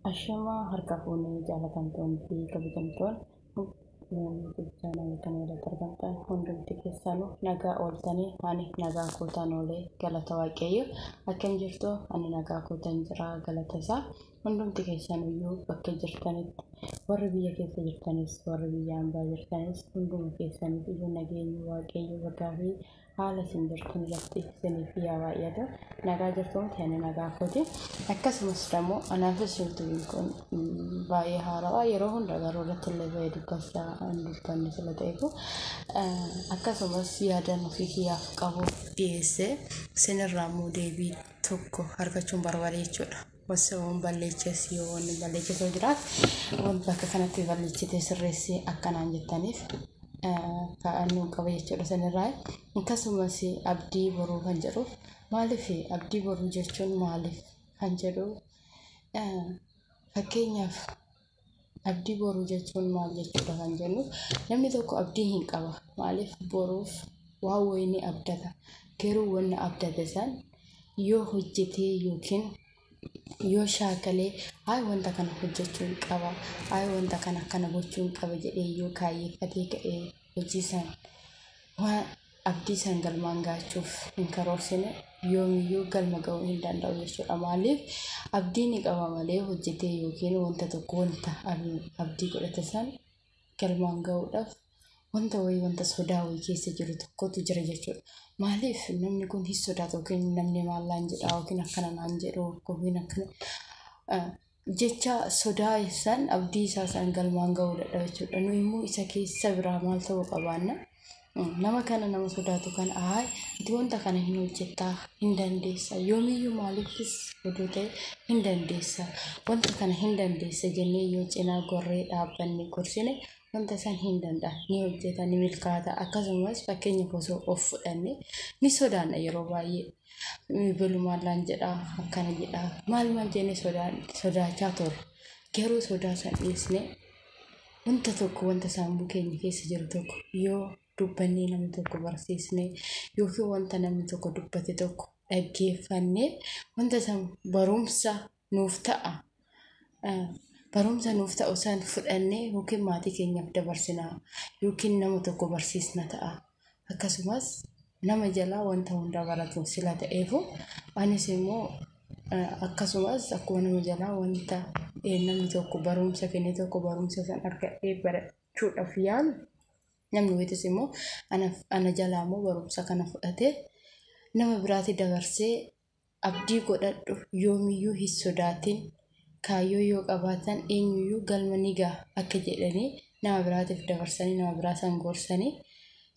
Ashamaa harka fuunee jaalatamtoonni fi kabajamtoonni YouTube channelii kana irratti argamtan hundumti keessanuu nagaa ooltanii. Ani nagaa kootaan oolee, galata Waaqayyo. Akkam jirtu? Ani nagaa kootaan jira, galata isaa. Hundumti keessanuyyuu bakka jirtanitti, warri biyya keessa jirtanis, warri biyya hambaa jirtanis, hunduma keessaniif iyyuu nageenyi Waaqayyo bakkaa fi haala isin jirtan irratti isiniif yaa baay'atu. Nagaa jirtu miti? Ani nagaa kooti. Akkasumas immoo anaafis YouTubeiin kun baay'ee haarawaa, yeroo hunda garuu irratti illee baay'ee dubbachaa hin dubbanne sila ta'eefu, akkasumas yaadan ofii kiyyaaf qabu dhiyeessee isinirraa immoo deebii tokko argachuun barbaade jechuudha. Osoo balleeches, yoo wanni balleeches yoo jiraate, waan bakka kanatti balleechitee sirreessee akkanaan jettaniif kaa'annuu qaba jechuudha sanirraa. Akkasumas abdii boruu kan jedhuuf maaliif, abdii boruu jechuun maaliif kan jedhu, fakkeenyaaf abdii boruu jechuun maal jechuudha kan jennu, namni tokko abdii hin qaba. Maaliif? Boruuf waan wayii ni abdata. Garuu wanni abdate san yoo hojjetee yookiin yoo shaakalee, "Hayi, wanta kana hojjechuun qaba, hayi, wanta kana akkana gochuun qaba" jedhee yoo kaayyeeffatee ka'ee hojii san, waan abdii san galmaan gaachuuf hin karoorsine, yoomiyyuu galma ga'uu hin danda'u jechuudha. Maaliif? Abdii ni qaba malee hojjetee yookiin wanta tokko, wanta abdii godhate san galmaan ga'uudhaaf wanta wayii, wanta sodaa wayii keessa jiru tokkotu jira jechuudha. Maaliif namni kun hin sodaatu? Yookiin namni maal naan jedha, yookiin akkana naan jedhu, yookiin akkana jecha sodaa san abdii isaa san galmaan ga'uu dadhaba jechuudha. Nu immoo isa keessa biraa maal ta'uu qabaanna? Nama kana, nama sodaatu kana, "Ayi, ati wanta kana hin hojjettaa, hin dandeessa, yoomiyyuu maaliifis oduu ta'e hin dandeessa, wanta kana hin dandeessa" jennee yoo cinaa gorree dhaabbanne gorsine, wanta san hin danda'a, ni hojjeta, ni milkaata. Akkasumas fakkeenyaaf osoo of fudhanne, ni sodaanna yeroo baay'ee. Belu maallaan jedhaa, akkana jedhaa, maal maal jennee sodaachaa turre. Garuu sodaa san dhiisne, wanta tokko, wanta sammuu keenya keessa jiru tokko yoo dubbannee namni tokko barsiisne, yookiin wanta namni tokko dubbate tokko dhaggeeffannee, wanta san barumsa nuuf ta'a. Barumsa nuuf ta'u san fudhannee yookiin maatii keenyaaf dabarsinaa yookiin nama tokko barsiisna ta'a. Akkasumas nama jalaa wanta hunda baratu sila ta'eefu, anis immoo akkasumas akkuma nama jalaa wanta namni tokko barumsa kenne tokko, barumsa san argadhee barachuudhaaf yaalu, namni wayitis immoo ana jalaa immoo barumsa kana fudhatee nama biraatti dabarsee, "Abdii godhadhu, yoomiyyuu hin sodaatin, kaayyoo yoo qabaatan eenyuyyuu galma ni ga'a" akka jedhanii nama biraatiif dabarsanii, nama biraa san gorsanii,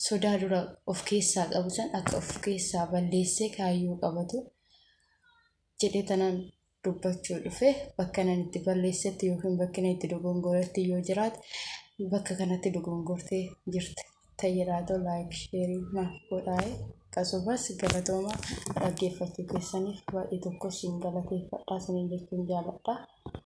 sodaa dura of keessaa qabu san akka of keessaa balleessee kaayyoo qabatu jedhee tanaan dubbachuu dhufe. Bakka nan itti balleessetti yookiin bakka nan itti dogongoretti yoo jiraate, bakka kanatti dogongortee jirte tayyiraatoo, like, share naaf godhaa'e. Akkasumas galatooma, dhaggeeffachuu keessaniif baay'ee tokko siin galateeffadhaa isiniin jechuun jaaladha.